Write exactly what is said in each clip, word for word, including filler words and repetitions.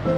Ez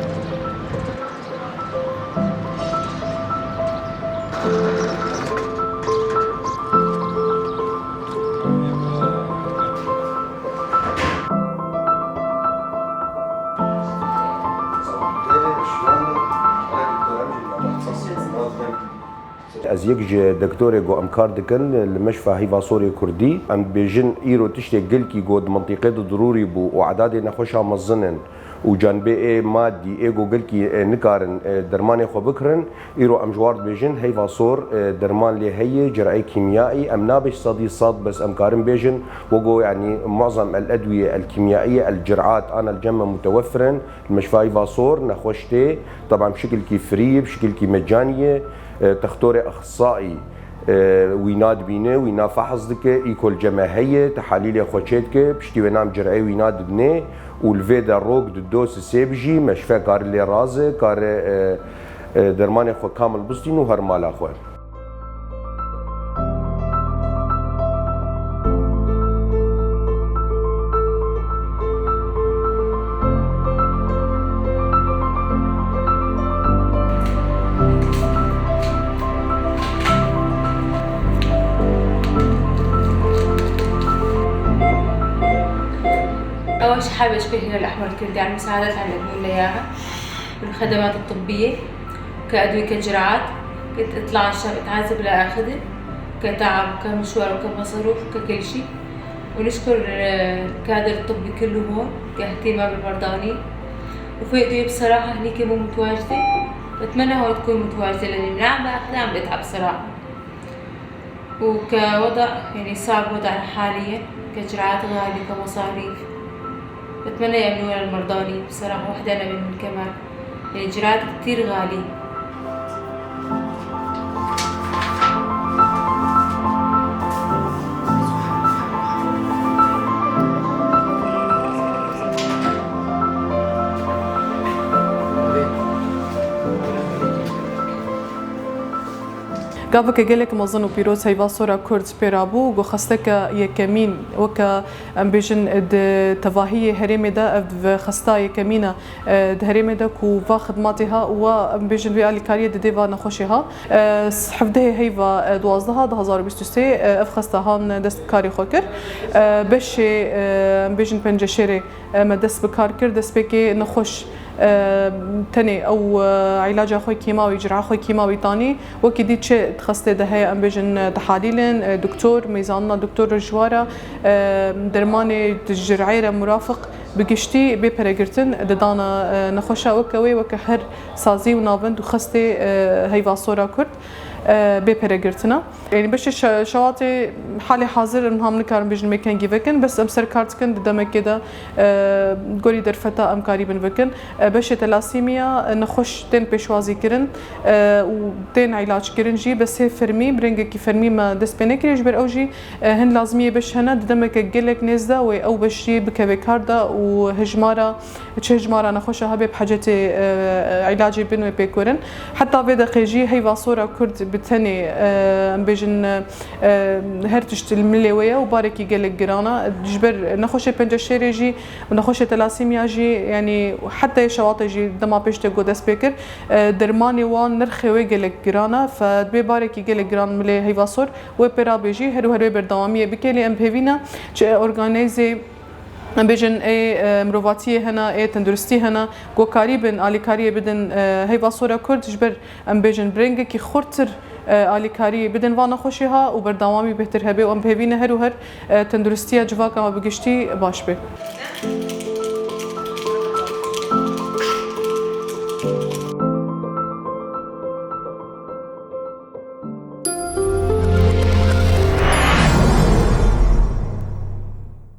yek ji doktorê ku em kar dikin li Meşfa Heyva Sorê Kurdî. Em dibêjin îro tiştê gelkî ku di mintîqê de dirûrî bû û edadê nexweşa mezin in û canibê ê madî ê ku gelkî, e, nikarin, e, dermanê xwe bikirin, îro em ji war dibêjin heyva sor, e, derman lê heye, cireyê kîmyayî, em nabêj sedî sed, bes em karin bêjin wego, yanî mu'zem el edwiye el kîmyaiye el cirat ana el cemme mutewefir in. Li Meşfa Heyva Sor nexweş tê, teban bi şikilkî frî ye, bi şikilkî mecanî ye. E, textorê exsaî, e, wîna dibîne, wîna fehez dike, îkol ceme heye, tehalîlê xwe çê dike, piştî wê nam cireyê wîna didinê û li vê de rok di doz sêv jî meşfe kare lê raze, kare, e, e, dermanê xwe kamil bistîn û her mala xwe. أول شي حابة أشكر الهلال الأحمر الكردي على المساعدات اللي قدموا لنا إياها، والخدمات الطبية، كأدوية، كجرعات، كنت أطلع الشام أتعذب لا آخذها، كتعب، كمشوار، كمصروف، ككل شي. ونشكر، آه، الكادر الطبي كله هون كاهتمام بالمرضانين. وفي أدوية بصراحة هنيك مو متواجدة، بتمنى هون تكون متواجدة لأني من عم باخذها عم بتعب صراحة. وكوضع، يعني، صعب وضعنا حاليًا، كجرعات غالية، كمصاريف. بتمنى يأمنونا المرضانين، بصراحة وحدة أنا منهم كمان. يعني، جرعات كتير غالية. Gaveke gelek mezin û pîroz Heyva Sora Kurd pê rabû ku xesteke yekemîn, weke em bêjin, di tevahiyê herêmê de ev xesta yekemîn e, di herêmê de ku va xidmatê ha û wa, em bêjin, vê alîkariyê didê va nexweşê ha. E, hevdehê heyva, e, duwazdeh du hezar û bîst û sê, e, ev xesta han dest bi karê xwe kir. E, beşê, e, em bêjin, penceşêrê, e, me dest bi kar kir, destpêkê nexweş, e, tenê ew, e, îlaca xwe kîmawî, cira xwe kîmawî tanî, wekî dî çi di xestê de heye, em bêjin, e, tehalîl in, e, doktor, mêzanina doktor re ji wa re, e, dermanê di jireyê re murafiq bi giştî bê peregirtin didana, e, nexweşa weke wê, weke her sazî û navend û xestê, e, Heyva Sora Kurd, e, bê peregirtina. Yanî beşê şe-, şewatê halê hazir em ham nikarin bêjin me kengî vekin, bes em ser kar dikin, di demekê de, e, gorî derfeta em karîbin vekin. E, beşê telasîmiya, e, nexweş tên pêşwazî kirin, e, û tên îlac kirin jî, bes hê fermî, bi rengekî fermî me dest pê nekiriye, ji ber ew jî, e, hin lazimiyê beş hene, di demeke gelek nêz de wê ew beş jî bikeve kar de û hejmara, çi hejmara nexweşa hebe bi hecetê, e, îlacê bin wê pêk werin. Heta vê deqê jî Heyva Sora Kurd bi tenê, e, em bêjin, e, her tişt li milê wê ye û barekî gelek giran e. Ji ber nexweşê penceşêrê jî û nexweşê telasîmiya jî, yanî heta şewatê jî dema pêş de ku dest pê kir, e, dermanê wan nirxê wê gelek giran e. Fe dibê barekî gelek giran milê Heyva Sor wê pê rabê jî her û her wê berdewamiyê bike, lê em bi hêvî ne çi organîzê, em bêjin, ê, e, mirovatiyê hene, ê tenduristî hene, ku karîbin alîkariyê bidin, e, Heyva Sora Kurd, ji ber, em bêjin, bi rengekî xurttir, e, alîkariyê bidin van nexweşê ha û berdewamî bêhtir hebe û em bi hêvî ne her û her, e, tenduristiya civaka me bi giştî baş be.